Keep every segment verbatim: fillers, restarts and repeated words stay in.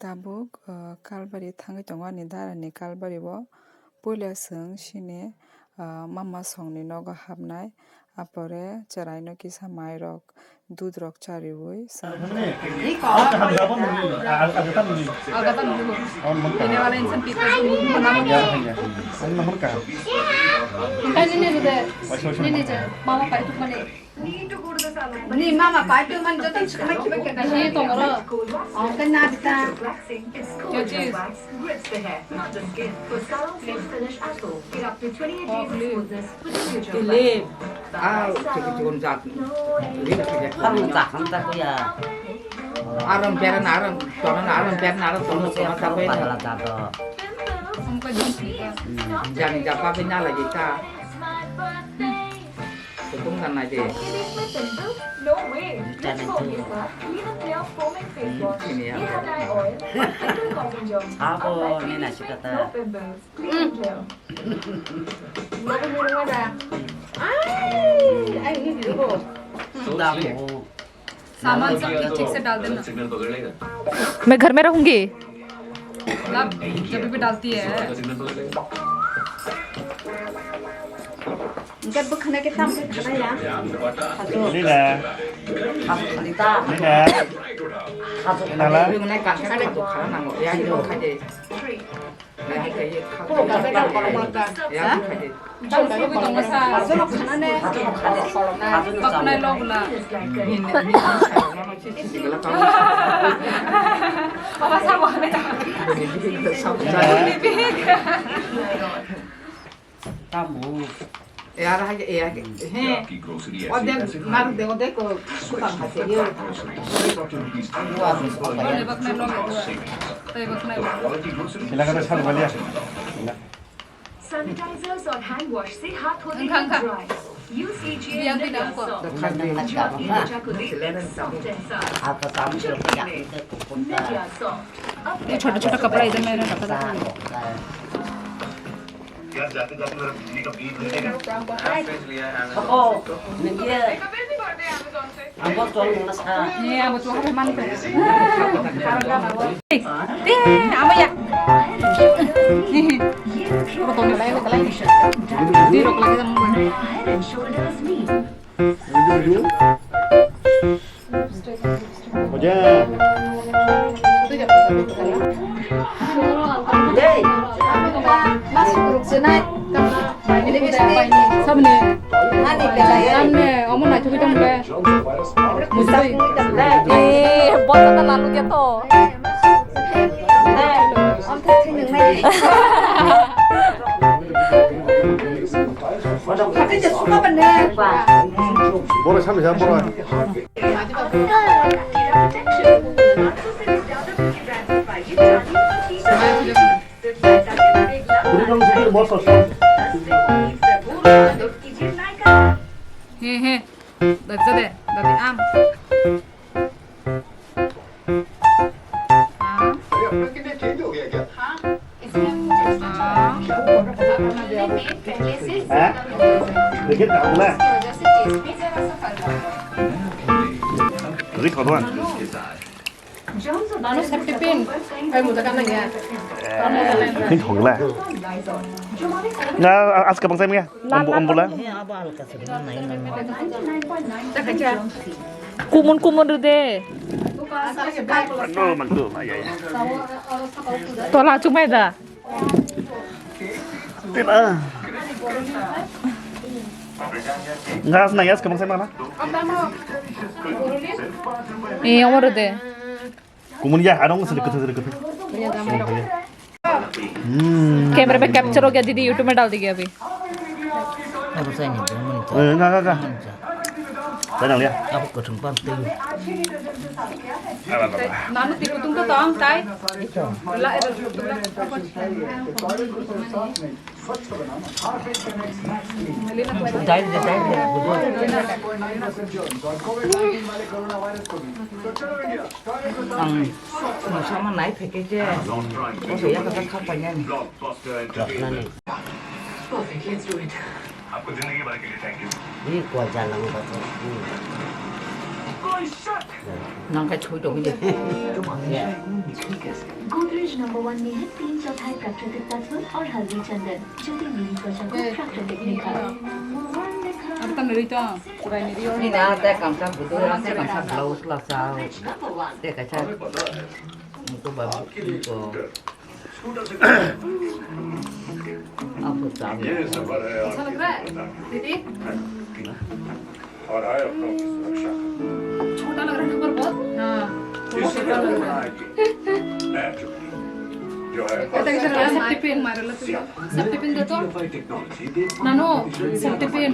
Tabuk, ah, Kalbari thangwi tongo ani dara ni Kalbari o. Puila chwng chini, ah, mama song ni nogo hapnai. Apore chwrai no kisa mai rok, dudh rok chariwi sa. Agatan dulu. Ini wala insan pita dulu. Ini, ini, ini, mama pai tuk mani. Ni mama pai tuk mani joto chikma kiba kena. Ini tongro. Oh, kena dita. Grips the hair, not the skin. For salon smooth finish at home. Get up to twenty-eight days of smoothness with the Neutral Wax. Ah, chikon chikon jat. Ring khaja. Aram tak ham tak ya. Aram peran aram tonan aram peran aram tonan tonan tak ya. Pagla jat. Jani japa pe na lagi ta. Kutung kan aja. Ini ya. Apa ni nasi kata? Sudah. सामान सब तो ठीक से डाल देना। मैं घर में रहूंगी। मतलब, जब भी डालती है। Enggak, bukan kita ambil karena ya. Ini dah. Ini dah. Ini dah. Ini dah. Tamu. E ara hai e hai. He. Ode mar de ode ko sukan hai se yo. Sila kata sal baliya. Sanitizers और hand wash से हाथ होते हैं dry। Use H A N Nivea soap। Nivea को देखें soft and soft। ये छोटा छोटा कपड़ा इधर मैंने रखा था। यार, जाते जाते मेरा बिजली का बिल भर देगा। Ako, nagye. Ang boss ko ang nasa. Ni abo tu hari man ko. Te, amo ya. Abo to ni lai lai. Di rok lai mo. Oja. Hey. Sabni. Sabni, omo naithok tong le. Mujui. Eh, bota ta lalu ke to. Bora sabni sa bora. He he. Dadi dadi dadi am. Am. हाँ? देखिए, डालना है। Rick, hold on. Nanu sa tiffin. Ay, muda ka na ya. Tiffin hogla. Na, aska bangsa miya. Ambu, ambula. Kumun, kumun rw de. Magdu, magdu, ma, ya, ya. Tola chumai da. Tila. Ngas na yas kamang sai mana? Eh, amar de. Kumun ya, adong sedikit, sedikit. Hmm. Camera pe capture ho gaya, didi, YouTube mein dal di gaya abhi. Apa saya ni? Eh, enggak, enggak, enggak. Saya lihat. Aku kosong pan tu. Nanu tipu tung to tong tai. Itu. Dai, dai, dai, dai. Ang, ang sama nai pheke je. Oso ya kata khapai nani. Roknani. Ni kwa jalang ba to. Nang khai thui tongwi de. Godrej number one में है तीन चौथाई प्राकृतिक तत्व और हल्दी चंदन, जो भी मेरी त्वचा को प्राकृतिक निखार। Ni na te kamsa budu, te kamsa blouse la sa. Te kaisa muku ba ko. Apo sa. अच्छा लग रहा है दीदी? और आए अपनों की सुरक्षा। छोटा लग रहा है ना, पर बहुत। हाँ, बहुत छोटा लग रहा है। नया जुबली, जो है सेफ्टी पिन मारो लो तुम। सेफ्टी पिन दे तो। नानो, सेफ्टी पिन।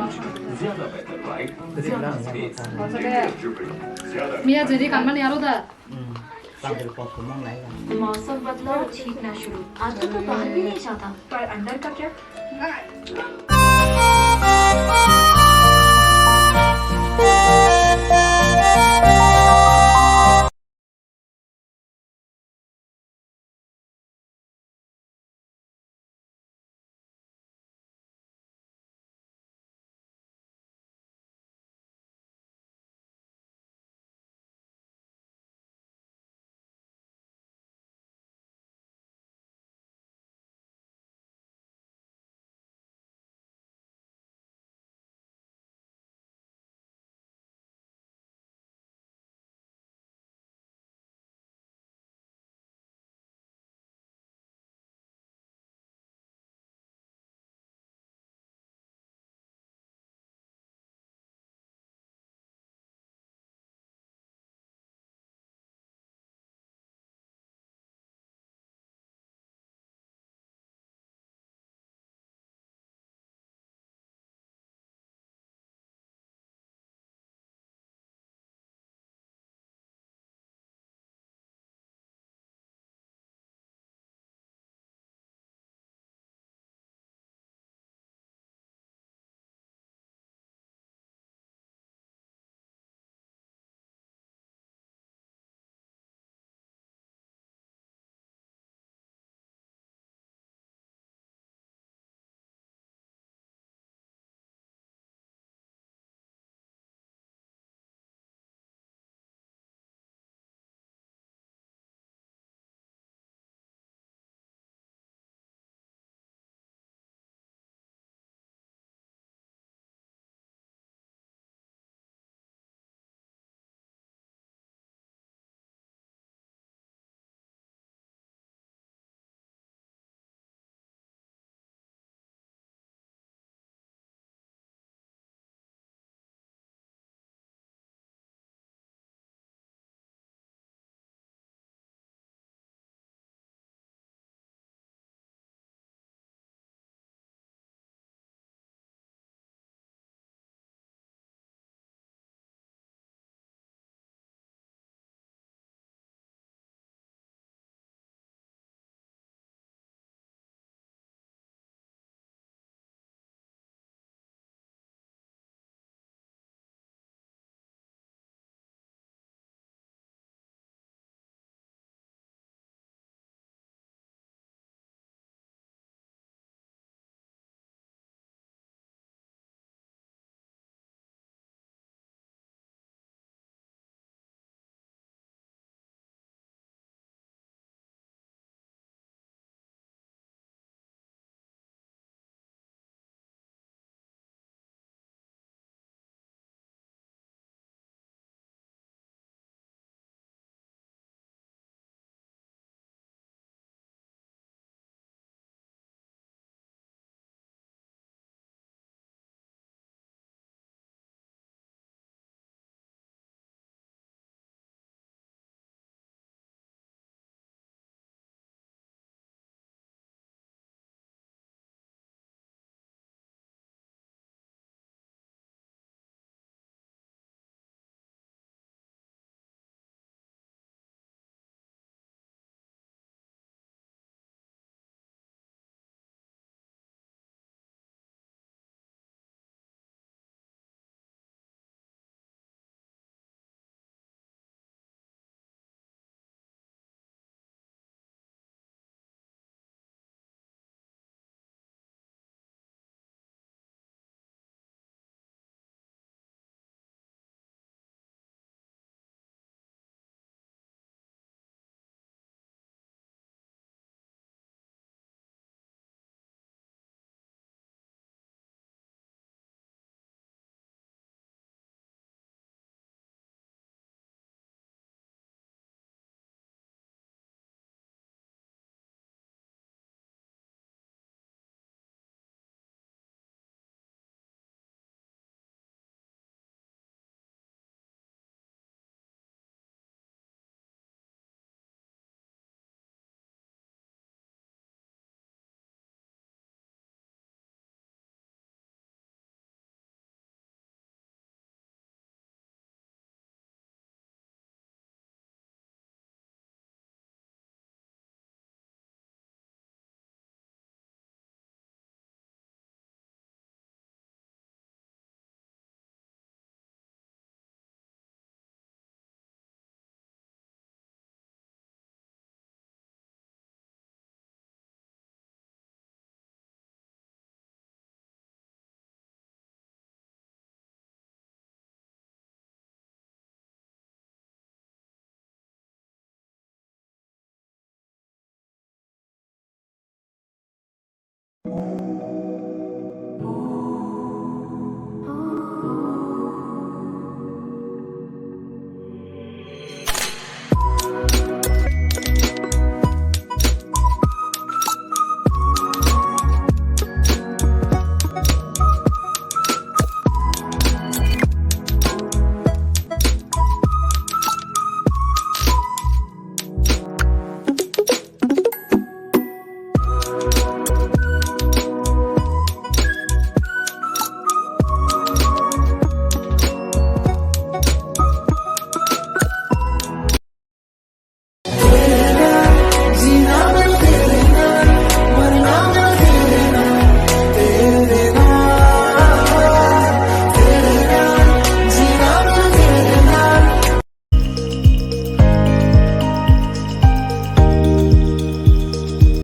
ज्यादा बेहतर राइड, ज्यादा स्पेस। Jubilee, ज्यादा Mia jadi kamani aro da. Hmm, panggil kau semua lah ya. मौसम बदला और छींकना शुरू। आजकल तो बाहर भी नहीं जाता। पर अंदर का क्या?